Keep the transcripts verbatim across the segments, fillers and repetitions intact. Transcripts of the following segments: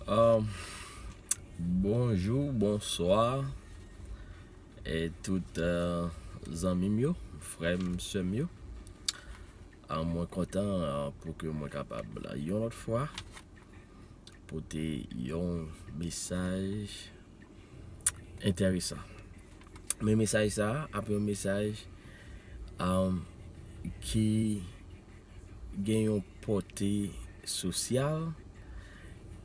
Um, bonjou, bonswa, e tout uh, zanmi m yo, frè m, sè m yo. Uh, mwen kontan uh, pou ke mwen kapab la yon lòt fwa pote yon mesaj enteresan. Men mesaj sa a ap yon mesaj um, ki gen yon pòte sosyal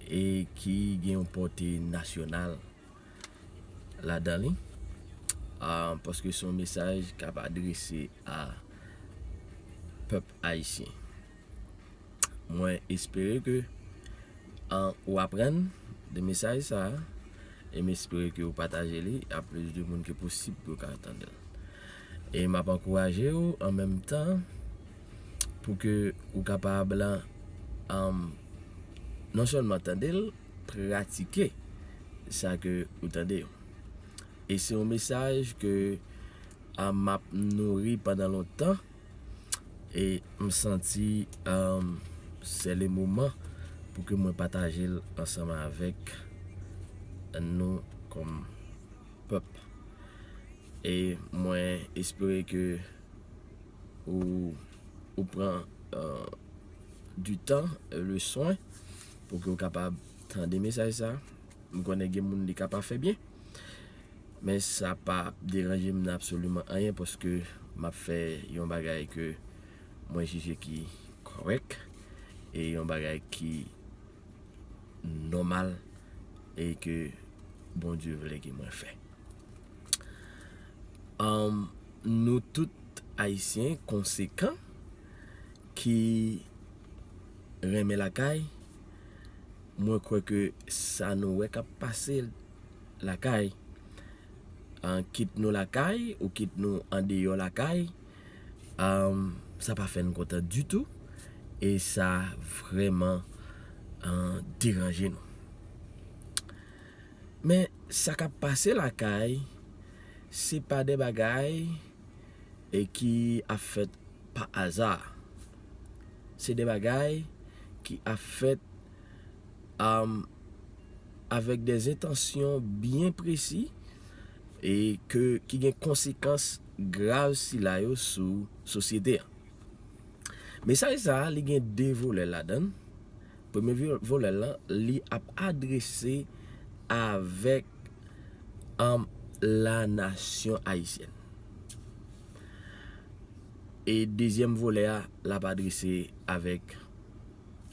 e ki gen yon pòte nasyonal ladan li. Ah, paske se yon mesaj k ap adrese a pèp ayisyen. Mwen espere ke ah, ou aprann de mesaj sa a, e m espere ke ou pataje li a plis de moun ke posib pou yo ka tande l. E m ap ankouraje w an menm tan pou ke ou kapab la, um, non sèlman tande l, pratike sa ke ou tande yo. E se yon mesaj ke ah, m ap nouri pandan lontan, e m santi um, se le moman pou ke mwen pataje l ansanm avèk nou kòm pèp. E mwen espere ke ou, ou pran uh, du temps, le soin, pou ke ou kapab tande mesaj sa. M konnen gen moun li ka pa fè byen, men sa pa deranje m nan absoliman anyen, paske m ap fè yon bagay ke mwen jije ki kòrèk e yon bagay ki nòmal e ke Bondye vle ke mwen fè. Um, nou tout ayisyen konsekan ki renmen lakay, mwen kwè ke sa nou wè k ap pase lakay, ah, kit nou lakay ou kit nou andeyò lakay, ah, sa pa fè n kontan ditou e sa vrèman ah, deranje nou. Men sa k ap pase lakay, se pa de bagay e ki ap fèt pa aza. Se de bagay ki ap fèt um, avèk de entansyon byen presi e ke, ki gen konsekans grav sila yo sou sosyete a. Mesaj sa a, li gen de volè ladan l. Premye vo- volè lan, li ap adrese avèk um, la nasyon ayisyèn. E dezyèm volè a, l ap adrese avèk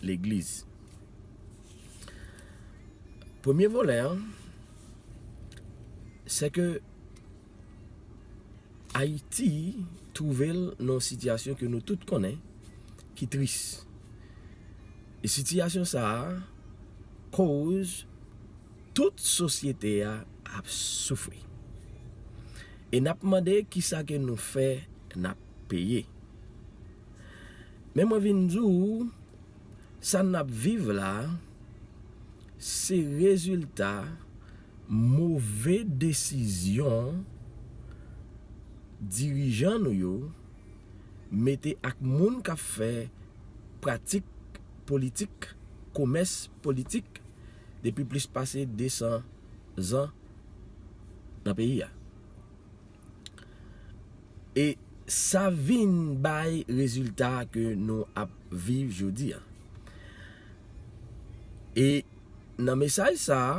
legliz. Premye volè an, se ke Ayiti twouve l nan yon sitiyasyon ke nou tout konnen ki tris. E sitiyasyon sa a koz tout sosyete a ap soufri. E n ap mande kisa ke nou fè n ap peye. Men mwen vin di w, sa n ap viv la, se rezilta move desizyon dirijan nou yo mete ak moun k ap fè pratik politik, komès politik, depi plis pase de san zan nan peyi a. E sa vin bay rezilta ke nou ap viv jodi a. E nan mesaj sa a,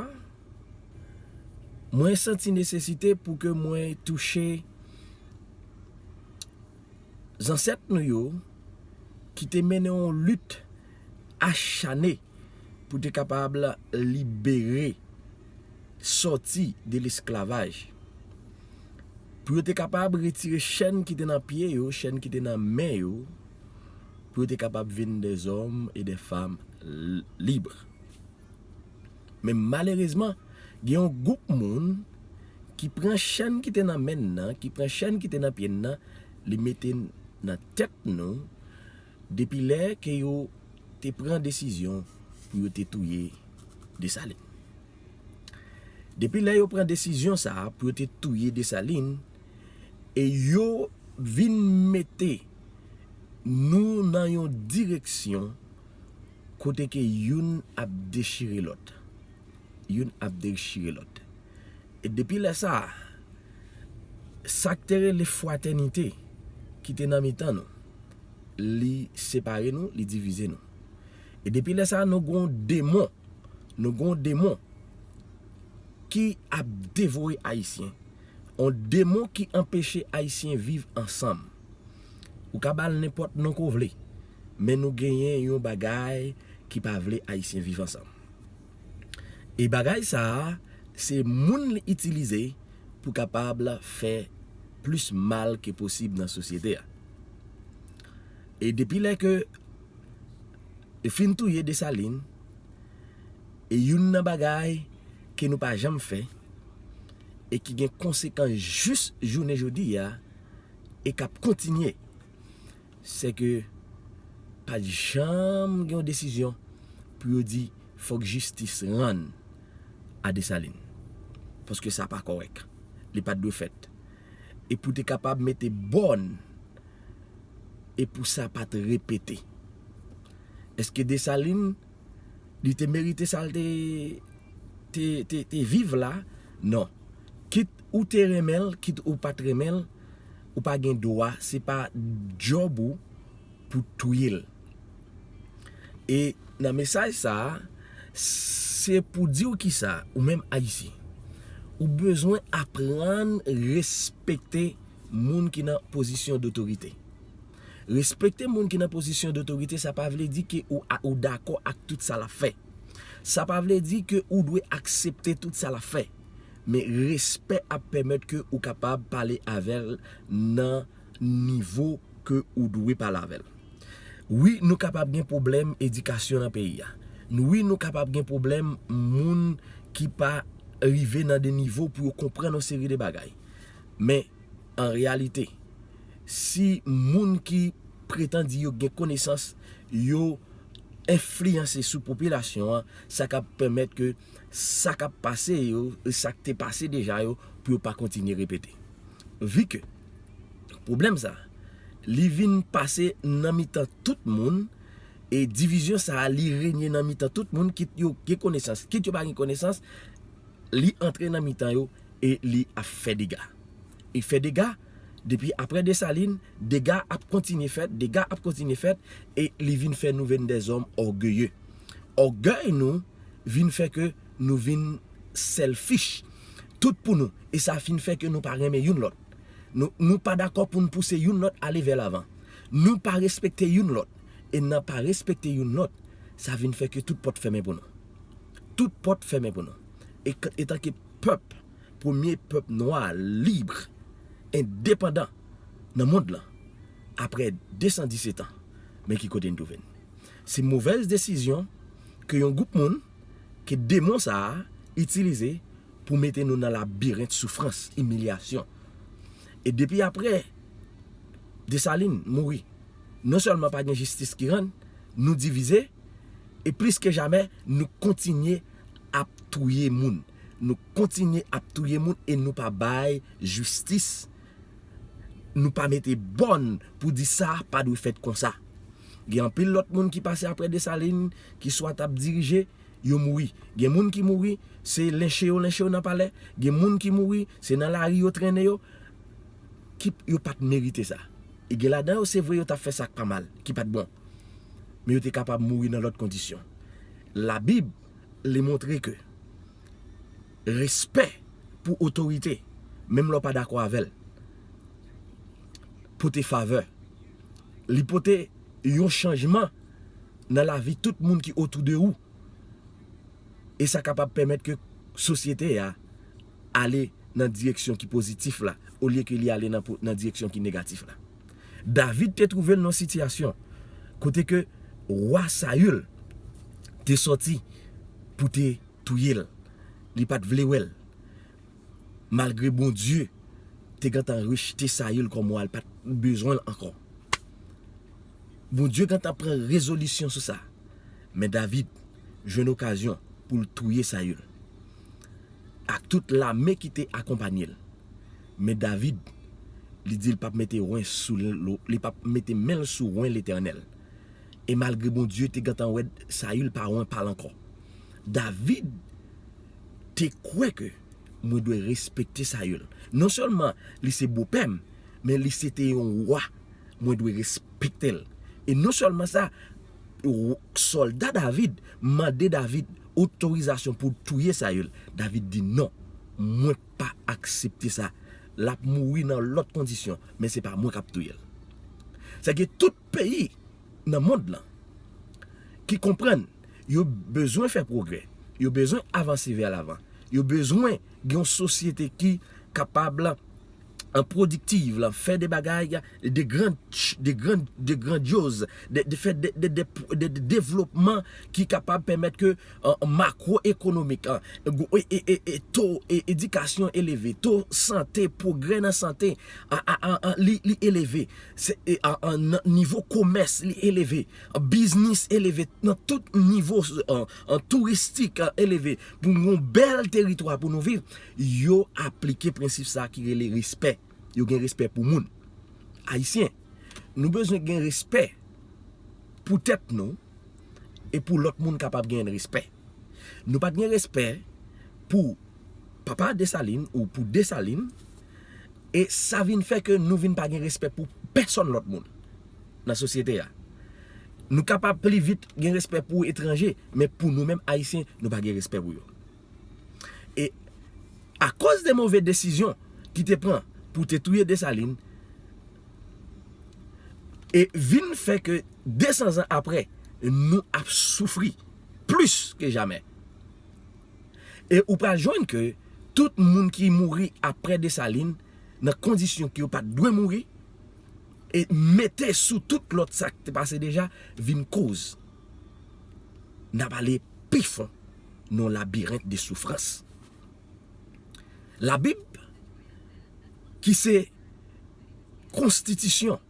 mwen santi nesesite pou ke mwen touche zansèt nou yo ki te mennen yon lit achane pou te kapab libere, sòti de lesklavaj, pou yo te kapab retire chèn ki te nan pye yo, chèn ki te nan men yo, pou yo te kapab vin de zòm e de fanm l- lib. Men malerezman, gen yon gwoup moun ki pran chèn ki te nan men n nan, ki pran chèn ki te nan pye n nan, li mete nan tèt nou, depi lè ke yo te pran desizyon pou yo te touye Desalin. Depi lè yo pran desizyon sa a pou yo te touye Desalin, e yo vin mete nou nan yon direksyon kote ke youn ap dechire lòt. youn ap dechire lòt. E depi lè sa a, sa k te rele fratènite ki te nan mitan nou, li separe nou, li divize nou. E depi lè sa a, nou gen yon demon, nou gen yon demon ki ap devore Ayisyen. Yon demon ki anpeche Ayisyen viv ansanm. Ou ka ba l nenpòt non ke w vle, men nou genyen yon bagay ki pa vle Ayisyen viv ansanm. E bagay sa a, se moun li itilize pou kapab fè plis mal ke posib nan sosyete a. E depi lè ke yo fin touye Desalin, e youn nan bagay ke nou pa janm fè, e ki gen konsekans jis jounen jodi a, e k ap kontinye, se ke pa t janm gen yon desizyon pou yo di fòk jistis rann a Desalin. Paske sa pa kòrèk. Li pa t dwe fèt. E pou te kapab mete bòn, e pou sa pa t repete. Èske Desalin, li te merite sa l te, te, te, te viv la? Non. Kit ou te renmen l, kit ou pa t renmen l, ou pa gen dwa, se pa djòb ou pou touye l. E nan mesaj sa a, se pou di w kisa, ou menm Ayisyen, ou bezwen aprann respekte moun ki nan pozisyon dotorite. Respekte moun ki nan pozisyon dotorite, sa pa vle di ke ou, ou dakò ak tout sa l ap fè. Sa pa vle di ke ou dwe aksepte tout sa l ap fè. Men respè ap pèmèt ke ou kapab pale avè l nan nivo ke ou dwe pale avè l. Wi, nou kapab gen pwoblèm edikasyon nan peyi a. Wi, nou kapab gen pwoblèm moun ki pa rive nan de nivo pou yo konprann yon seri de bagay. Men, an reyalite, si moun ki pretan di yo gen konesans, yo enfliyanse sou popilasyon an, sa k ap pèmèt ke sa k ap pase yo, e sa k te pase deja yo, pou yo pa kontinye repete. Vi ke pwoblèm sa, li vin pase nan mitan tout moun, e divizyon sa, li renye nan mitan tout moun, kit yo gen konesans, kit yo pa gen konesans, li antre nan mitan yo e li ap fè dega. Li fè dega, depi apre Desalin, dega ap kontinye fèt, dega ap kontinye fèt, e li vin fè nou vin dèzòm ògeye. Ògèy nou vin fè ke nou vin selfish. Tout pou nou. E sa fin fè ke nou pa renmen youn lòt. Nou, nou pa dakò pou n pouse youn lòt ale vè lavan. Nou pa respekte youn lòt. E nan pa respekte youn lòt, sa vin fè ke tout pòt fèmen pou nou. Tout pòt fèmen pou nou. E k-, etanke pèp, premye pèp nwa, lib, endepandan nan mond lan, apre de san disèt an, men ki kote n twouve n. Se movèz desizyon ke yon gwoup moun, ke demon sa a itilize pou mete nou nan labirent soufrans, imilyasyon. E depi apre Desalin mouri, non sèlman pa gen jistis ki rann, nou divize, e plis ke jamè, nou kontinye ap touye moun. Nou kontinye ap touye moun e nou pa bay jistis. Nou pa mete bòn pou di sa pa dwe fèt konsa. Gen anpil lòt moun ki pase apre Desalin, ki swa t ap dirije, yo mouri. Gen moun ki mouri, se lenche yo, lenche yo nan palè. Gen moun ki mouri, se nan lari yo trennen yo. Ki, yo pa t merite sa. E gen ladan yo, se vre, yo t ap fè sa k pa mal, ki pa t bon. Men yo te kapab mouri nan lòt kondisyon. Labib, li montre ke respè pou otorite, menm lè w pa dakò avè l, pote favè. Li pote yon chanjman nan lavi tout moun ki otou de ou. E sa kapab pèmèt ke sosyete a ale nan direksyon ki pozitif la, olye ke li ale nan po-, nan direksyon ki negatif la. David te twouve l nan yon sitiyasyon kote ke wa Sayil te sòti pou te touye l. Li pa t vle wè l. Malgre Bondye te gentan rejte Sayil kòm wa, li pa t bezwen l ankò. Bondye gentan pran rezolisyon sou sa. Men David jwenn okazyon pou l touye Sayil ak tout lame ki te akonpanye l. Men David, li di l p ap mete wen sou l, li p ap mete men l sou wen Letènèl. E malgre Bondye te gentan wè Sayil pa wen pa l ankò, David te kwè ke mwen dwe respekte Sayil. Non sèlman li se bopè m, men li se te yon wa, mwen dwe respekte l. E non sèlman sa, w- sòlda David mande David otorizasyon pou l touye Sayil. David di non, mwen pa aksepte sa. L ap mouri nan lòt kondisyon, men se pa mwen k ap touye l. Sa ke tout peyi nan mond lan ki konprann yo bezwen fè pwogrè, yo bezwen avanse vè lavan, yo bezwen gen yon sosyete ki kapab an pwodiktiv, la, fè de bagay, de gran, de gran, de grandyoz, de, de fè de, de, de, de, de devlopman ki kapab pèmèt ke an makwo ekonomik, an, e, e, e, e to e, edikasyon eleve, to sante, pwogrè nan sante, a, a, a, a, li, li eleve. Se, e, a, a, nan nivo komès, li eleve. Biznis eleve. Nan tout nivo, an, an touristik, an, eleve. Pou yon bèl teritwa pou nou viv, yo aplike prensip sa ki rele respè. Yo gen respè pou moun. Ayisyen, nou bezwen gen respè pou tèt nou e pou lòt moun kapab gen respè. Nou pa t gen respè pou papa Desalin ou pou Desalin, e sa vin fè ke nou vin pa gen respè pou pèsonn lòt moun nan sosyete a. Nou kapab pli vit gen respè pou etranje, men pou nou menm Ayisyen, nou pa gen respè pou yo. E akoz de move desizyon ki te pran pou te touye Desalin, e vin fè ke de san zan apre, nou ap soufri plis ke jamè. E ou pral jwenn ke tout moun ki mouri apre Desalin, nan kondisyon ki yo pa t dwe mouri, e mete sou tout lòt sa k te pase deja, vin koz n ap ale pi fon nan labirent de soufrans. Labib, ki se konstitisyon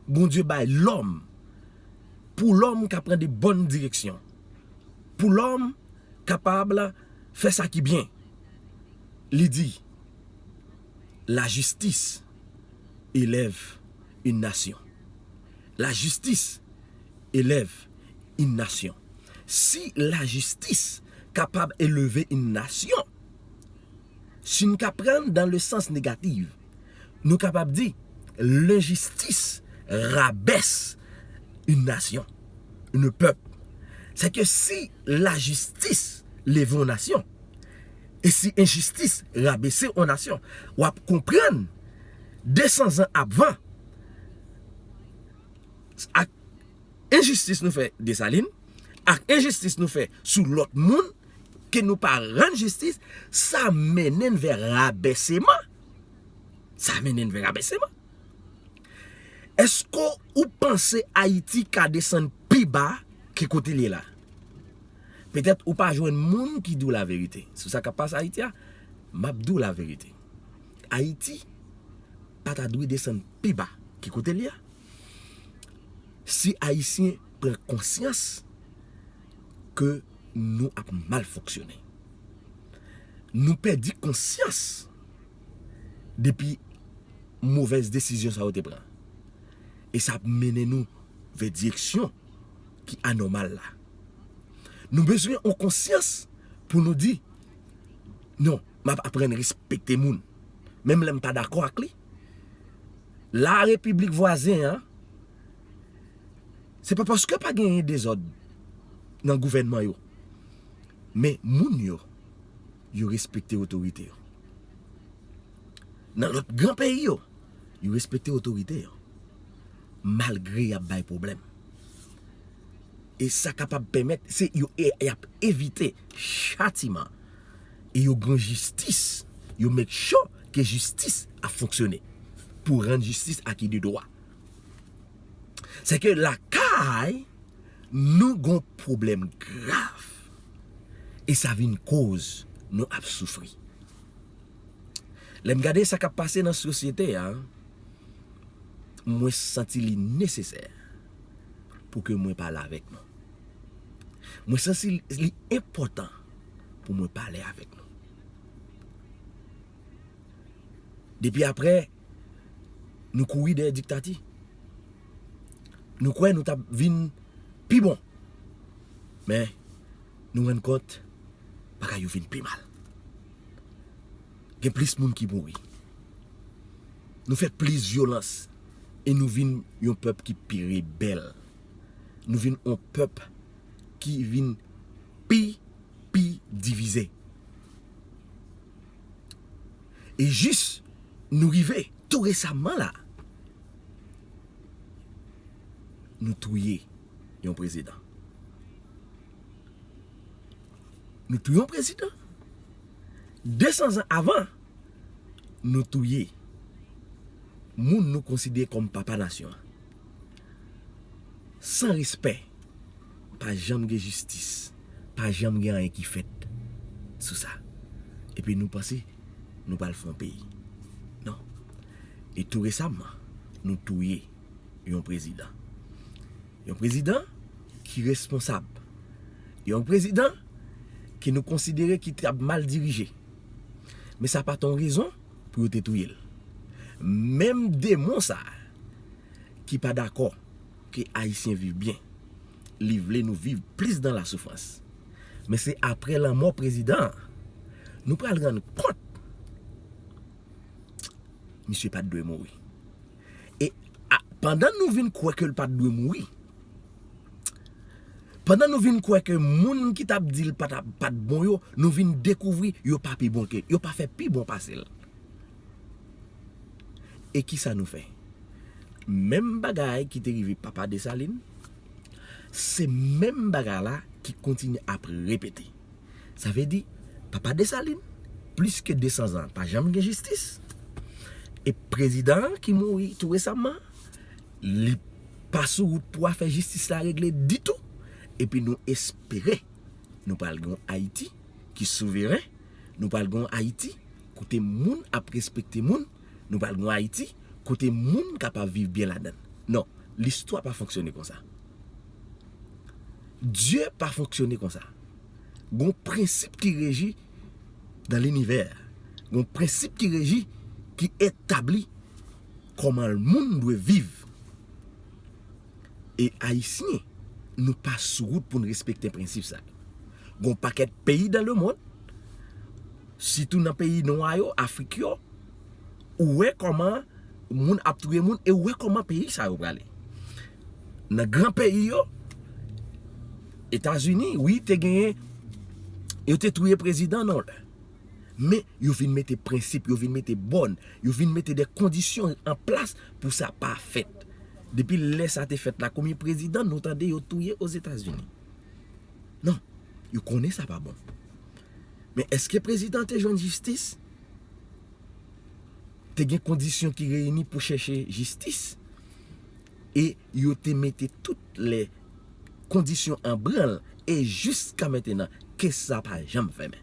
Bondye bay lòm, pou lòm ka pran de bòn direksyon, pou lòm kapab fè sa ki byen. Li di, la justice élève une nation. La justice élève une nation. Si lajistis kapab eleve yon nasyon, si n ka pran dan le sans negatif, nou kapab di, lenjistis rabès yon nasyon, yon pèp. Se ke si lajistis leve yon nasyon, e si enjistis rabese yon nasyon, w ap konprann, de san zan apvan, ak enjistis nou fè Desalin, ak enjistis nou fè sou lòt moun, ke nou pa rann jistis, sa mennen n vè rabèseman. Sa mennen n vè rabèseman. Èske ou panse Ayiti ka desann pi ba ke kote l ye la? Petèt ou pa jwenn moun ki di w laverite. Sou sa k ap pase Ayiti a, m ap di w laverite. Ayiti pa ta dwe desann pi ba ke kote l ye a. Si Ayisyen pran konsyans ke nou ap mal fonksyone. Nou pèdi konsyans depi movèz desizyon sa yo te pran. E sa ap mennen nou vè direksyon ki anòmal la. Nou bezwen yon konsyans pou nou di, non, m ap aprann respekte moun, menm lè m pa dakò ak li. La repiblik vwazen an, se pa paske pa genyen dezòd nan gouvènman yo, men moun yo, yo respekte otorite yo. Nan lòt gran peyi yo, yo respekte otorite yo, malgre y ap bay pwoblèm. E sa kapab pèmèt, se yo, e, y ap evite chatiman. E yo gen jistis, yo make sure ke jistis ap fonksyone pou rann jistis aki de dwa. Se ke lakay nou gon pwoblèm grav. E sa vin koz nou ap soufri. Lè m gade sa k ap pase nan sosyete a, mwen santi li nesesè pou ke mwen pale avèk nou. Mwen santi li enpòtan pou mwen pale avèk nou. Depi apre, nou kouri dèyè diktati. Nou kwè nou t ap vin pi bon. Men, nou rann kont, bagay yo vin pi mal. Gen plis moun ki mouri. Nou fè plis vyolans. E nou vin yon pèp ki pi rebèl. Nou vin yon pèp ki vin pi, pi divize. E jis nou rive tou resaman la, nou touye yon prezidan. Nou touye yon prezidan. De san zan avan, nou touye moun nou konsidere kòm papa nasyon an. San respè, pa janm gen jistis, pa janm gen anyen ki fèt sou sa. Epi nou panse nou pral fè yon peyi. Non. E tou resaman, nou touye yon prezidan. Yon prezidan ki responsab. Yon prezidan ke nou konsidere ki t ap mal dirije. Men sa pa t yon rezon pou yo te touye l. Menm demon sa a ki pa dakò ke Ayisyen viv byen, li vle nou viv plis dan lasoufrans. Men se apre lanmò prezidan an, nou pral rann kont misye pa t dwe mouri. E a, pandan nou vin kwè ke l pa t dwe mouri, pandan nou vin kwè ke moun ki t ap di l pa t ap, pa t bon yo, nou vin dekouvri yo pa pi bon ke, yo pa fè pi bon pase l. E kisa nou fè? Menm bagay ki te rive papa Desalin, se menm bagay la ki kontinye ap repete. Sa vle di, papa Desalin, plis ke de san zan, pa janm gen jistis. E prezidan an ki mouri tou resaman, li pa sou wout pou afè jistis la regle ditou. Epi nou espere nou pral gen yon Ayiti ki souveren, nou pral gen yon Ayiti kote moun ap respekte moun, nou pral gen yon Ayiti kote moun kapab viv byen ladan l. Non, listwa pa fonksyone konsa. Dye pa fonksyone konsa. Gon prensip ki reji dan linivè. Gon prensip ki reji, ki etabli kòman moun dwe viv. E Ayisyen, nou pa sou wout pou n respekte prensip sa. Gon pakèt peyi dan lemonn, sitou nan peyi nwa yo, Afrik yo, ou wè kòman moun ap touye moun e ou wè kòman peyi sa yo prale. Nan gran peyi yo, Etazini, wi, te genyen, yo te touye prezidan, non. Men yo vin mete prensip, yo vin mete bòn, yo vin mete de kondisyon an plas pou sa pa fèt. Depi lè sa te fèt la, konbyen prezidan nou tande yo touye Ozetazini? Non, yo konnen sa pa bon. Men èske prezidan te jwenn jistis? Te gen kondisyon ki reyini pou chèche jistis? E yo te mete tout lè kondisyon an branl, e jiska mentenan, kes sa pa janm fèmen.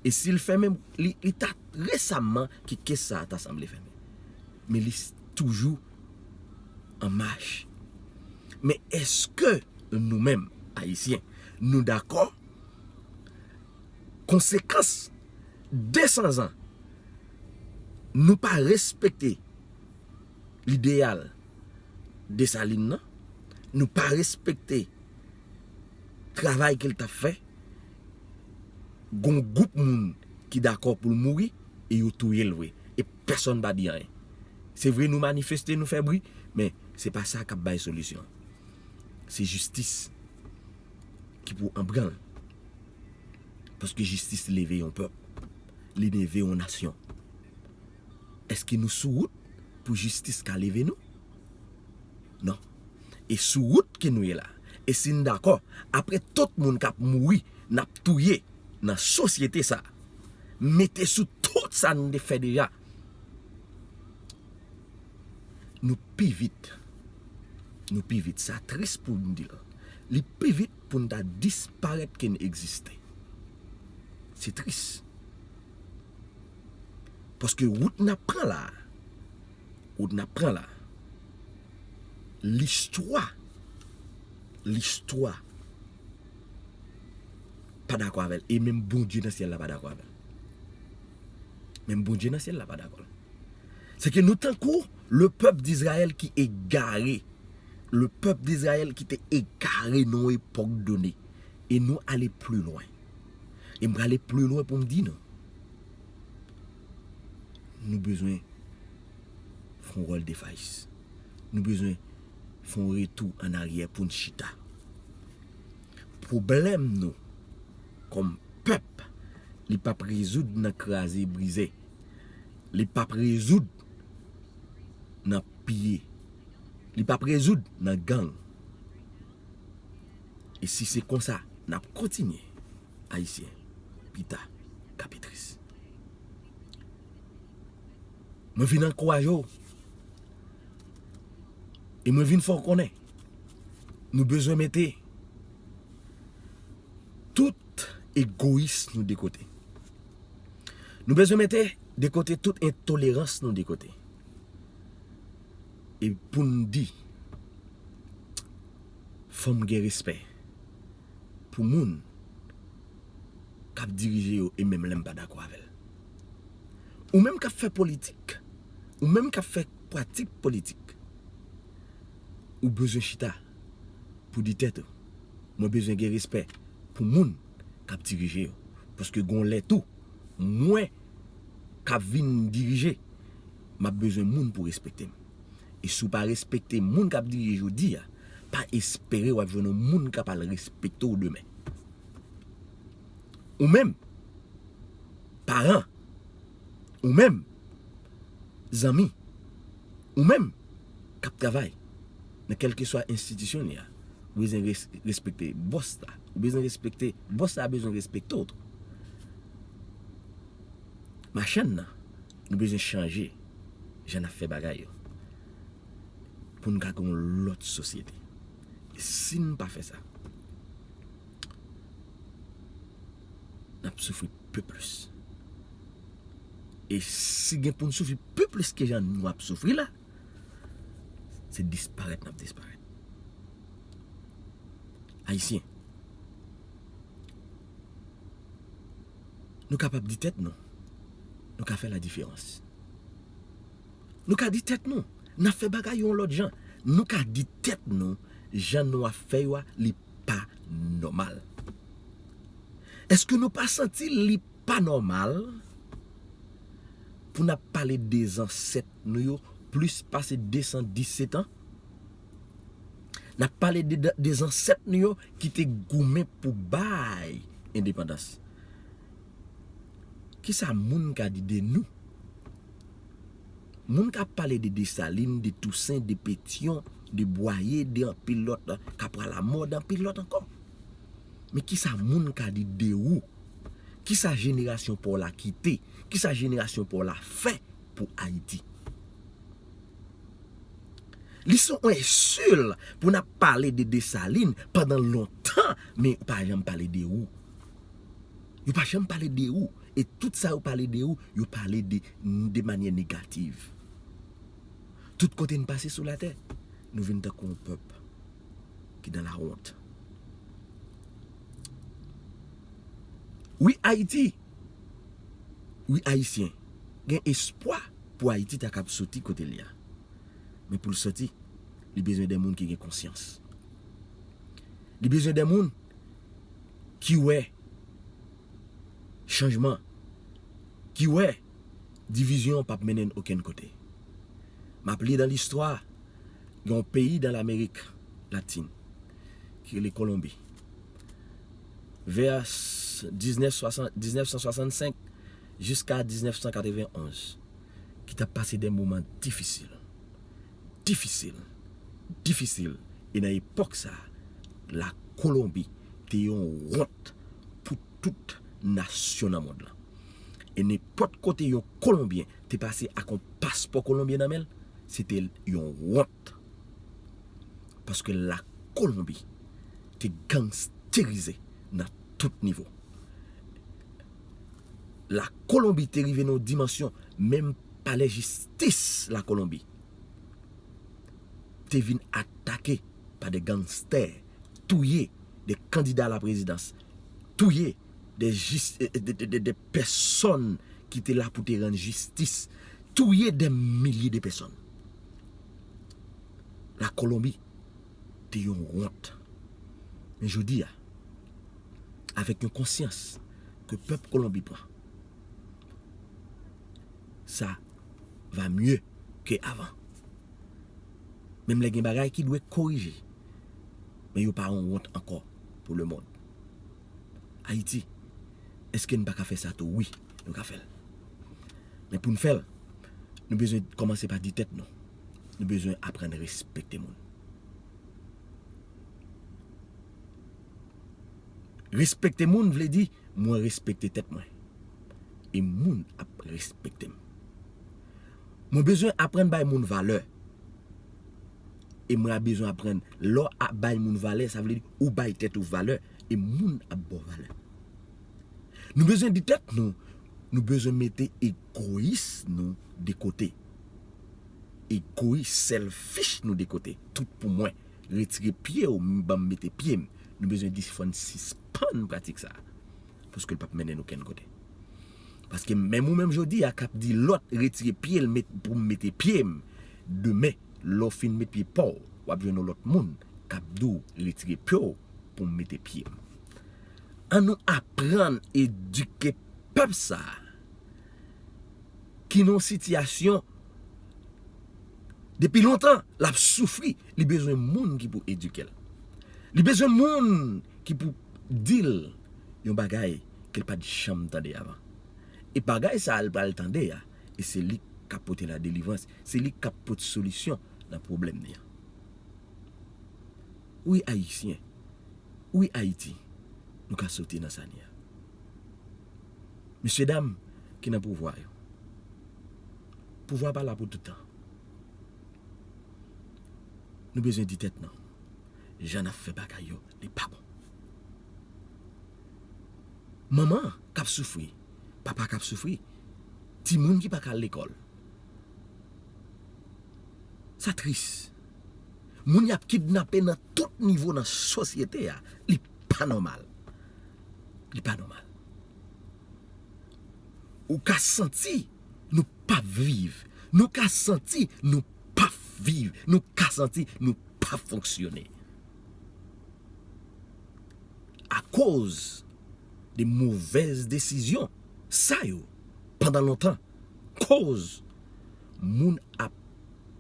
E si l fèmen, li, li ta resaman ke kes sa ta sanble fèmen. Men li s-, toujou an mach. Men èske nou menm, Ayisyen, nou dakò konsekans de san zan nou pa respekte lideyal Desalin nan, nou pa respekte travay ke l t ap fè, gon gwoup moun ki dakò pou l mouri e yo touye l vre. E pèsonn pa di anyen. Se vre nou manifeste, nou fè bri, men se pa sa k ap bay solisyon. Se jistis ki pou an branl. Paske jistis leve yon pèp. Li leve yon nasyon. Èske nou sou wout pou jistis ka leve nou? Non. E sou wout ke nou ye la. E si n dakò, apre tout moun k ap mouri, n ap touye nan sosyete sa, mete sou tout sa n te fè deja, nou pi vit, nou pi vit, sa tris pou n di l, li pi vit pou n ta disparèt ke n egziste. Se tris. Paske wout n ap pran la, wout n ap pran la, listwa, listwa pa dakò avè l. E menm Bondye nan syèl la pa dakò avè l. Menm Bondye nan syèl la pa dakò. Se ke nou tankou le pèp Dizrayèl ki egare. Le pèp Dizrayèl ki te egare nan yon epòk done. E nou ale pli lwen. E m prale pli lwen pou m di nou, Nou bezwen fè yon role de face. Nou bezwen fè yon retou an aryè pou n chita. Pwoblèm nou kòm pèp, li p ap rezoud nan kraze brize. Li p ap rezoud nan piye. Li p ap rezoud nan gang. E si se konsa n ap kontinye, Ayisyen, pita k ap pi tris. Mwen vin ankouraje w. E mwen vin fè w konnen, nou bezwen mete tout egoyis nou de kote. Nou bezwen mete de kote tout entolerans nou de kote. E pou n di, fò m gen respè pou moun k ap dirije yo e menm lè m pa dakò avè l. Ou menm k ap fè politik, ou menm k ap fè pratik politik, ou bezwen chita pou di tèt ou, mwen bezwen gen respè pou moun k ap dirije yo. Paske gon lè tou, mwen k ap vin dirije, m ap bezwen moun pou respekte m. E si w pa respekte moun k ap dirije jodi a, pa espere w ap jwenn yon moun k ap al respekte w demen. Ou menm, paran, ou menm, zanmi, ou menm k ap travay nan kèlkeswa enstitisyon li a, ou bezwen res- respekte bòs la. Ou bezwen respekte bòs la, bezwen respekte w tou. Machann nan, nou bezwen chanje jan n ap fè bagay yo pou n ka gen yon lòt sosyete. E si n pa fè sa, n ap soufri pi plis. E si gen pou n soufri pi plis ke jan nou ap soufri la, se disparèt n ap disparèt. Ayisyen, nou kapab di tèt nou, nou ka fè la diferans. Nou ka di tèt nou, n ap fè bagay yo yon lòt jan. Nou ka di tèt nou, jan nou ap fè yo a, li pa nòmal. Èske nou pa santi li pa nòmal pou n ap pale de zansèt nou yo plis pase de san disèt an? N ap pale de, de zansèt nou yo ki te goumen pou bay endepandans. Kisa moun ka di de nou? Moun k ap pale de Desalin, de Tousen, de Petyon, de Bwaye, de anpil lòt, Kapwa Lamò, de anpil lòt ankò. Men kisa moun ka di de ou? Kisa jenerasyon pa w la kite? Kisa jenerasyon pa w la fè pou Ayiti? Li se yon ensil pou n ap pale de Desalin pandan lontan, men yo pa janm pale de ou. Yo pa janm pale de ou. E tout sa yo pale de ou, yo pale de, de manyè negatif. Tout kote n pase sou latè, nou vin tankou yon pèp ki nan lawont. Wi, Ayiti, wi, Ayisyen, gen espwa pou Ayiti ta kab soti kote l ye a. Men pou l soti, li bezwen de moun ki gen konsyans. Li bezwen de moun ki wè chanjman, ki wè divizyon p ap mennen n okenn kote. M ap li nan listwa, gen yon peyi nan Lamerik Latin ki rele Kolonbi. Vè diznèf san swasannsenk jiska diznèf san katrevenonz, ki t ap pase de moman difisil. Difisil. Difisil. E nan epòk sa a, Lakolonbi te yon wont pou tout nasyon nan mond lan. E nenpòt kote yon Kolonbyen te pase ak yon paspò kolonbyen nan men l, se te yon wont. Paske Lakolonbi te gangsterize nan tout nivo. Lakolonbi te rive nan yon dimansyon, menm palè jistis Lakolonbi te vin atake pa de gangstè, touye de kandida laprezidans, touye de jis, de, de, de, de pèsòn ki te la pou te rann jistis, touye de milye de pèsòn. Lakolonbi te yon wont. Men jodi a, avèk yon konsyans ke pèp Kolonbi pran, sa va mieux que avant. Menm lè gen bagay ki dwe korije, men yo pa yon wont ankò pou lemonn. Ayiti, èske n pa ka fè sa tou? Wi, nou ka fè l. Men pou n fè l, nou bezwen kòmanse pa di tèt nou, nou bezwen aprann respekte moun. Respekte moun vle di mwen respekte tèt mwen. E moun ap respekte m. Mwen bezwen aprann bay moun valè. E mwen ap bezwen aprann, lè w ap bay moun valè, sa vle di ou bay tèt ou valè. E moun ap ba w valè. Nou bezwen di tèt nou, nou bezwen mete egoyis nou de kote. Egoyis, selfish nou de kote. Tout pou mwen. Retire pye w, m ban m mete pye m. Nou bezwen di fò n sispann pratik sa. Paske l p ap mennen n okenn kote. Paske menm ou menm jodi a k ap di lòt retire pye l met, pou m mete pye m. Demen, lè w fin met pye pa w, w ap jwenn yon lòt moun k ap di w retire pye w pou m mete pye m. An nou aprann edike pèp sa a ki nan yon sitiyasyon depi lontan l ap soufri, li bezwen moun ki pou edike l. Li bezwen moun ki pou di l yon bagay ke l pa t janm tande avan. E bagay sa a l pral tande a, e se li k ap pote ladelivrans, se li k ap pote solisyon nan pwoblèm li an. Wi, Ayisyen, wi, Ayiti, nou ka soti nan sa n ye a. Mesye dam ki nan pouvwa yo, pouvwa pa la pou tout tan. Nou bezwen di tèt nou, jan n ap fè bagay yo, li pa bon. Manman k ap soufri, papa k ap soufri, timoun ki pa ka al lekòl. Sa tris. Moun y ap kidnape nan tout nivo nan sosyete a, li pa nòmal. Li pa nòmal. Ou ka santi nou p ap viv. Nou ka santi nou p ap viv. Nou ka santi nou p ap fonksyone. Akoz de movèz desizyon sa yo, pandan lontan, koz moun ap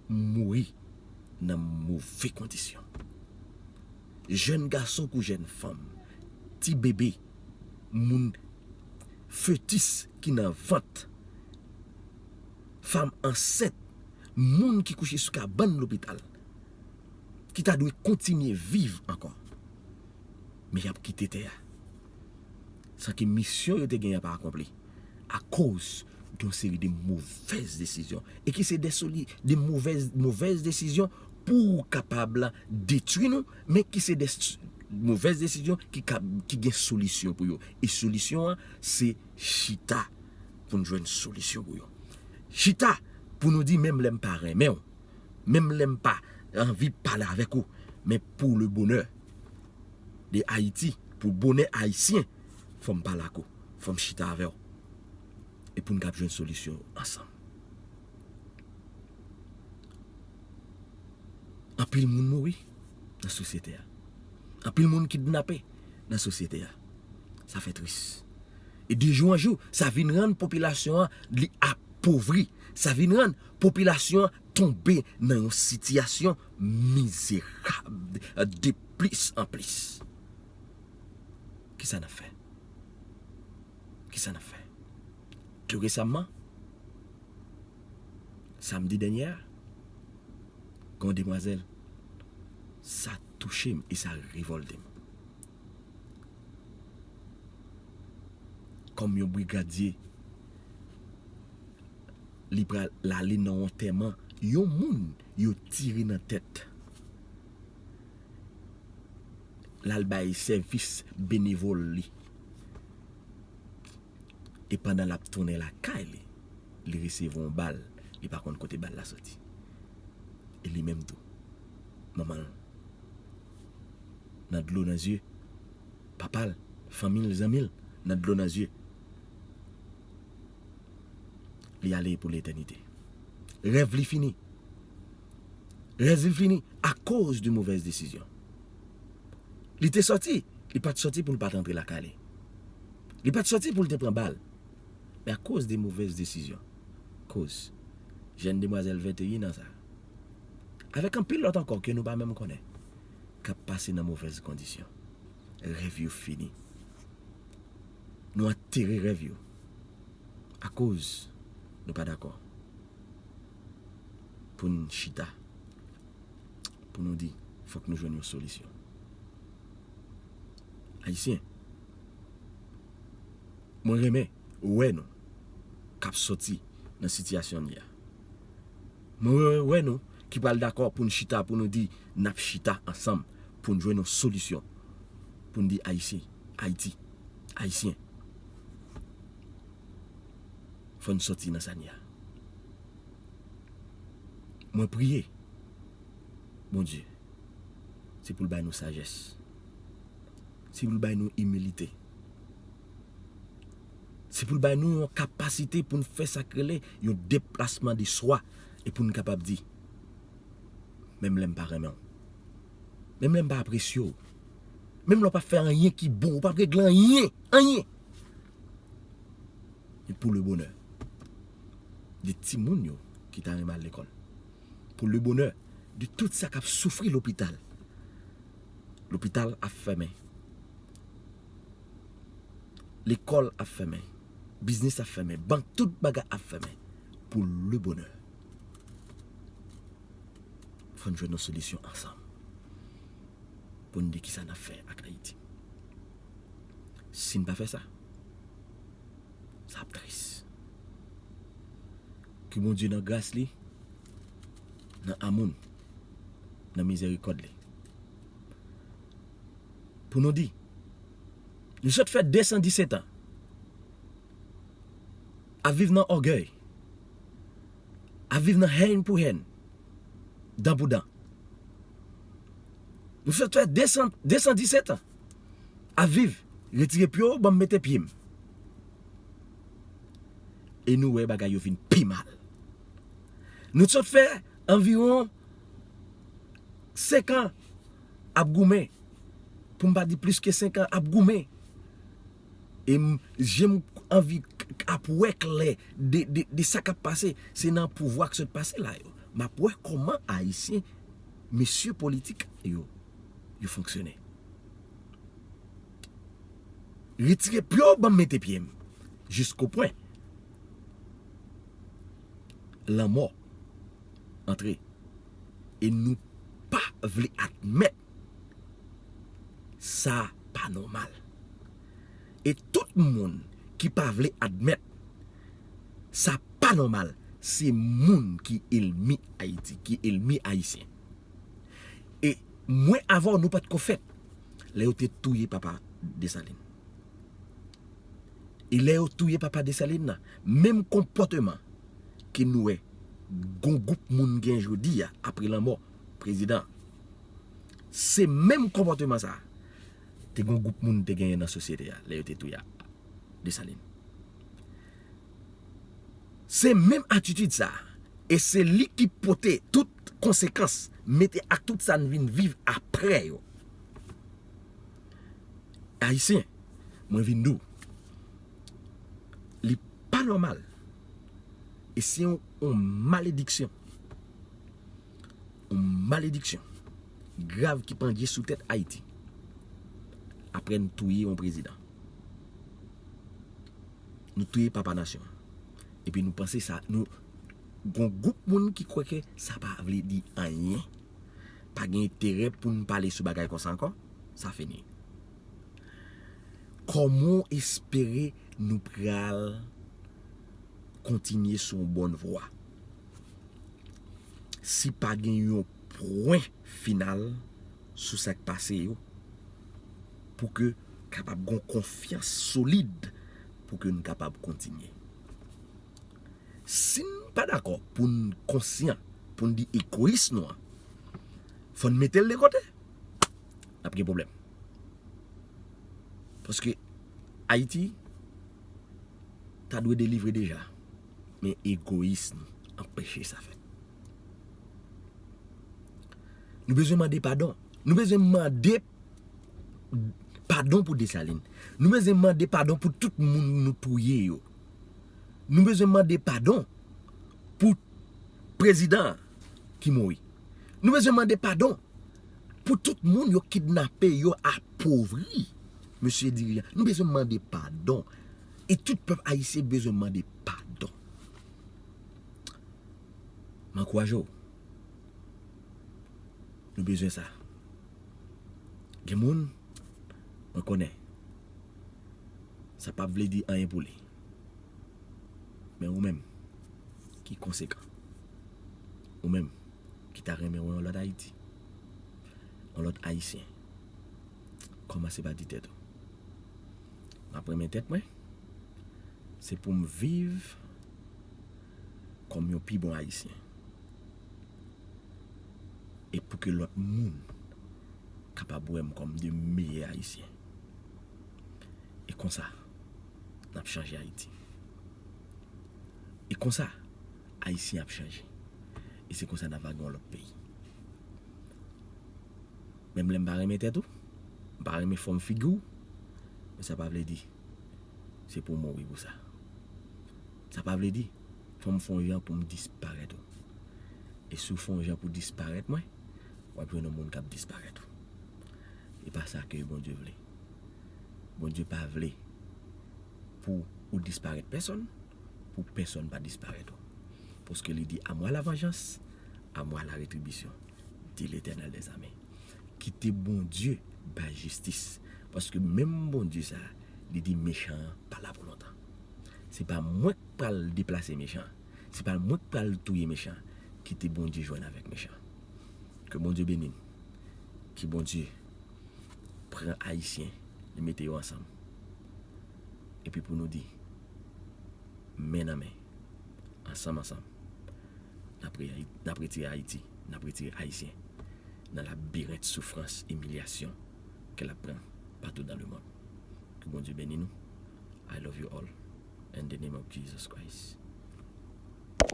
mouri nan move kondisyon. Jèn gason kou jèn fanm, ti bebe, moun, fetis ki nan vant, fanm ansent, moun ki kouche sou kabann lopital, ki ta dwe kontinye viv ankò. Men y ap kite tè a. San ke misyon yo te genyen pa akonpli. Akoz de yon seri de movèz desizyon. E ki se de soli-, de movèz, movèz desizyon pou kapab detwi nou, men ki se de s-, movèz desizyon ki ka, ki gen solisyon pou yo. E solisyon an, se chita pou n jwenn solisyon pou yo. Chita pou nou di, menm lè m pa renmen w, menm lè m pa anvi pale avèk ou, men pou le bonè de Ayiti, pou bonè ayisyen, fò m pale ak ou, fò m chita avè w. E pou n kab jwenn solisyon ansanm. Anpil moun mouri nan sosyete a. Anpil moun kidnape nan sosyete a. Sa fè tris. E de jou an jou, sa vin rann popilasyon an li apovri. Sa vin rann popilasyon an tonbe nan yon sitiyasyon mizerab de plis an plis. Kisa n ap fè? Kisa n ap fè? Tou resaman, samdi dènye a, gen yon demwazèl, sa touche m e sa revòlte m. Kòm yon brigadye, li pral ale nan yon antèman yon moun yo tire nan tèt. L al bay sèvis benevòl li. E pandan l ap tounen lakay li, li resevwa yon bal, li pa konn kote bal la soti. E li menm tou, manman l nan dlo nan zye, papa l, fanmi l, zanmi l, nan dlo nan zye. Li ale pou letènite. Rèv li fini. Rèv li fini akoz de movèz desizyon. Li te sòti, li pa t sòti pou l pa t antre lakay li. Li pa t sòti pou l te pran bal. Men akoz de movèz desizyon, koz jèn demwazèl venteyen an sa, avèk anpil lòt ankò ke nou pa menm konnen, k ap pase nan movèz kondisyon. Rèv yo fini. Nou antere rèv yo. Akoz nou pa dakò pou n chita, pou nou di, fòk nou jwenn yon solisyon. Ayisyen, mwen renmen wè nou k ap sòti nan sitiyasyon n ye a. Mwen wè nou ki pral dakò pou n chita, pou nou di n ap chita ansanm, pou n jwenn yon solisyon, pou n di Ayisyen, Ayiti, Ayisyen, fò n sòti nan sa n ye a. Mwen priye Bondye, se pou l bay nou sajès, se pou l bay nou imilite, se pou l bay nou yon kapasite pou n fè sa k rele yon deplasman de swa, e pou n kapab di, menm lè m pa renmen w, menm lè m pa apresye w, menm lè w p ap fè anyen ki bon, ou p ap regle anyen, anyen, e pou le bonè de timoun yo ki ta renmen al lekòl, pou le bonè de tout sa k ap soufri lopital. Lopital ap fèmen, lekòl ap fèmen, biznis ap fèmen, bank, tout bagay ap fèmen, pou le bonè. Fò n jwenn yon solisyon ansanm pou n di kisa n ap fè ak Ayiti. Si n pa fè sa, sa ap tris. Ke Bondye nan gras li, nan amou n, nan mizèrikòd li, pou nou di, nou sot fè de san disèt an ap viv nan ògèy, ap viv nan hèn pou hèn, dan pou dan. Nou sot fè de san, de san disèt an ap viv, retire pye w, ban m mete pye m. E nou wè bagay yo vin pi mal. Nou sot fè anviwon senk an ap goumen, pou m pa di plis ke senk an ap goumen. E m, je m anvi k-, k-, ap wè klè de, de, de sa k ap pase. Se nan pouvwa k sot pase la yo. M ap wè kòman Ayisyen, mesye politik yo, yo fonksyone. Retire pye w, ban m mete pye m. Jiskopwen lanmò antre. E nou pa vle admèt sa pa nòmal. E tout moun ki pa vle admèt sa pa nòmal, se moun ki ènmi Ayiti, ki ènmi Ayisyen. E mwen avè w, nou pa t ko fèt lè yo te touye papa Desalin. E lè yo touye papa Desalin nan, menm konpòteman ke nou wè gon gwoup moun gen jodi a, apre lanmò prezidan, se menm konpòteman sa a te gon gwoup moun te genyen nan sosyete a lè yo te touye Desalin. Se menm atitid sa a, e se li ki pote tout konsekans, mete ak tout sa n vin viv apre yo. Ayisyen, mwen vin di w, li pa nòmal, e se yon, yon malediksyon, yon malediksyon grav ki pandye sou tèt Ayiti. Apre n touye yon prezidan, nou touye papa nasyon an. Epi nou panse sa, nou, gon gwoup moun ki kwè ke sa pa vle di anyen, pa gen enterè pou n pale sou bagay konsa ankò, sa fini. Kòman w espere nou pral kontinye sou yon bòn vwa si pa gen yon pwen final sou sa k pase yo, pou ke kapab gon konfyans solid, pou ke n kapab kontinye? Si n pa dakò pou n konsyan, pou n di egoyis nou an, fò n mete l de kote, n ap gen pwoblèm. Paske Ayiti ta dwe delivre deja, men egoyis nou anpeche sa fèt. Nou bezwen mande padon. Nou bezwen mande padon pou Desalin. Nou bezwen mande padon pou tout moun nou touye yo. Nou bezwen mande padon pou prezidan an ki mouri. Nou bezwen mande padon pou tout moun yo kidnape, yo apovri. Mesye dirijan, nou bezwen mande padon. E tout pèp ayisyen bezwen mande padon. M ankouraje w. Nou bezwen sa. Gen moun, mwen konnen, sa p ap vle di anyen pou li. Men ou menm ki konsekan, ou menm ki ta renmen wè yon lòt Ayiti, yon lòt Ayisyen, kòmanse pa di tèt ou, m ap renmen tèt mwen, se pou m viv kòm yon pi bon Ayisyen. E pou ke lòt moun kapab wè m kòm de meyè Ayisyen. E konsa, n ap chanje Ayiti. E konsa, Ayisyen ap chanje. E se konsa n ap vage yon lòt peyi. Menm lè m pa renmen tèt ou, m pa renmen fòm figi w, men sa pa vle di se pou w mouri pou sa. Sa pa vle di fò m fè yon jan pou m disparèt ou. E si w fè yon jan pou disparèt mwen, w ap jwenn yon moun k ap disparèt ou. E pa sa ke Bondye vle. Bondye pa vle pou ou disparèt pèsonn, pou pèsonn pa disparèt ou. Paske li di, à moi la vengeance, à moi la rétribution, dit l'Éternel des armées. Kite Bondye bay jistis. Paske menm Bondye sa, li di mechan an pa la pou lontan. Se pa mwen k pral deplase mechan an. Se pa mwen k pral touye mechan an. Kite Bondye jwenn avèk mechan an. Ke Bondye beni n. Ke Bondye pran Ayisyen, li mete yo ansanm. Epi pou nou di, men nan men, ansanm, ansanm, n ap re-, n ap retire Ayiti, n ap retire Ayisyen nan labirent soufrans, imilyasyon ke l ap pran patou dans le monde. Ke Bondye beni nou. I love you all. In the name of Jesus Christ.